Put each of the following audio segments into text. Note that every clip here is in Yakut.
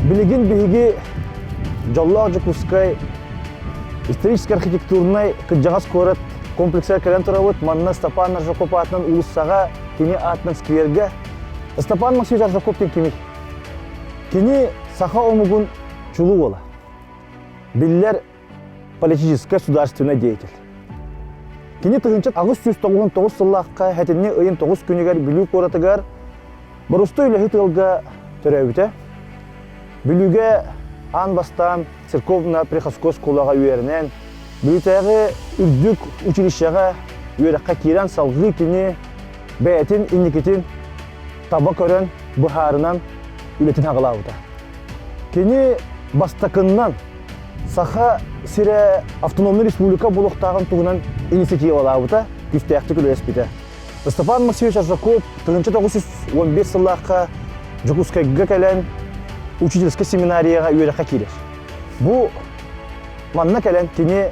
Билигин биһиги Дьоллоох Дьокуускай историческай-архитектурнай кырдьаҕас куорат комплексыгар кэлэн турабыт. Манна Степан Аржаков аатынан уулуссаҕа, кини аатынан сквергэ. Степан Максимович Аржаков диэн кимий? Кини саха омугун чулуу уола. Биллэр политическай государственный деятель. Кини 1899 сыллаахха сэтинньи ыйын 9 күнүгэр Бүлүү куоратыгар боростуой үлэһит ыалга төрөөбүтэ. Бүлүүгэ аан бастаан церковно-приходской оскуолаҕа үөрэнэн, Бүлүүтээҕи үрдүк училищеҕа үөрэххэ киирэн салгыы кини бэйэтин инникитин таба көрөн, быһаарынан үлэтин аҕалаабыта. Кини бастакыннан Саха сирэ автономнай республика буолуохтааҕын туһунан инициативалаабыта, күүстээхтик үлэлэспитэ. Степан Максимович Аржаков 1915 сыллаахха Дьокуускайга кэлэн учительскай семинарияҕа үөрэххэ киирэр. Бу манна кэлэн кини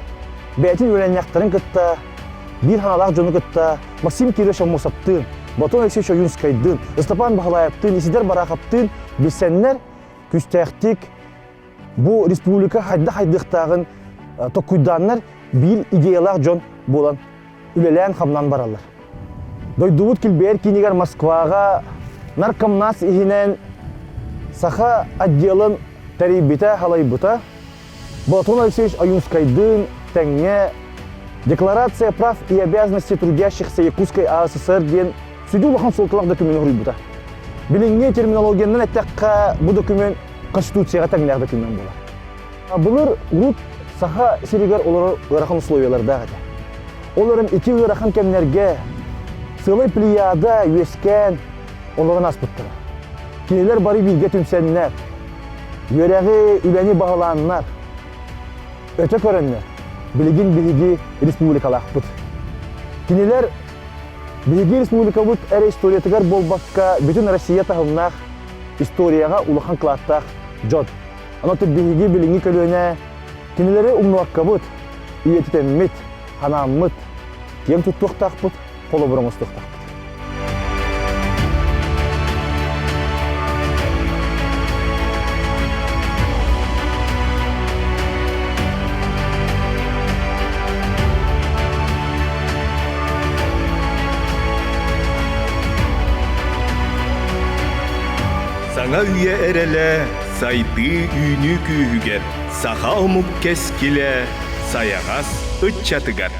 бэйэтин үөрэнньэхтэрин кытта биир ханалаах дьону кытта Максим Кирович Аммосовтыын, Батон Алексеевич Ойуунскайдыын, Ыстапаан Баһылаевтыын, Исидор Бараховтыын билсэннэр күүстээхтик бу республика хайдах хайдыахтааҕын токкуйдааннар биир идеялаах дьон буолан үлэлээн-хамнаан бараллар. Дойдубут килбэйэр киинигэр Москваҕа наркомнац иһинэн саха отделын тэрийбитэ, халайбыта. Платон Алексеевич Ойуунскайдыын тэҥҥэ «Декларация прав и обязанностей трудящихся Якутской АССР» диэн сүдү улахан суолталаах докумены суруйбута. Билиҥҥи терминологиянан эттэххэ, бу документ Конституцияҕа тэҥнээх документ буолар. Былыр урут Саха сиригэр олорор ыарахан условиялардаах этэ. Ол эрэн ити ыарахан кэмнэргэ сыалай плеяда үөскээн олорон ааспыттара. Кинилэр бары бииргэ түмсэннэр, үөрэҕи, үлэни баһылааннар, өтө көрөннөр, билигин биһиги республикалаахпыт. Кинилэр биһиги республикабыт эрэ историятыгар буолбакка, бүтүн Россия таһымнаах историяҕа улахан кылааттаах дьон. Онон биһиги билиҥҥи көлүөнэ кинилэри умнубаккабыт, үйэтитэммит, ханааммыт, киэҥ туттуохтаахпыт, холобур оҥостуохтаахпыт. Саҥа үйэ эрэлэ сайдыы үүнүү күүһүгэр саха омук кэскилэ сайаҕас ыччатыгар.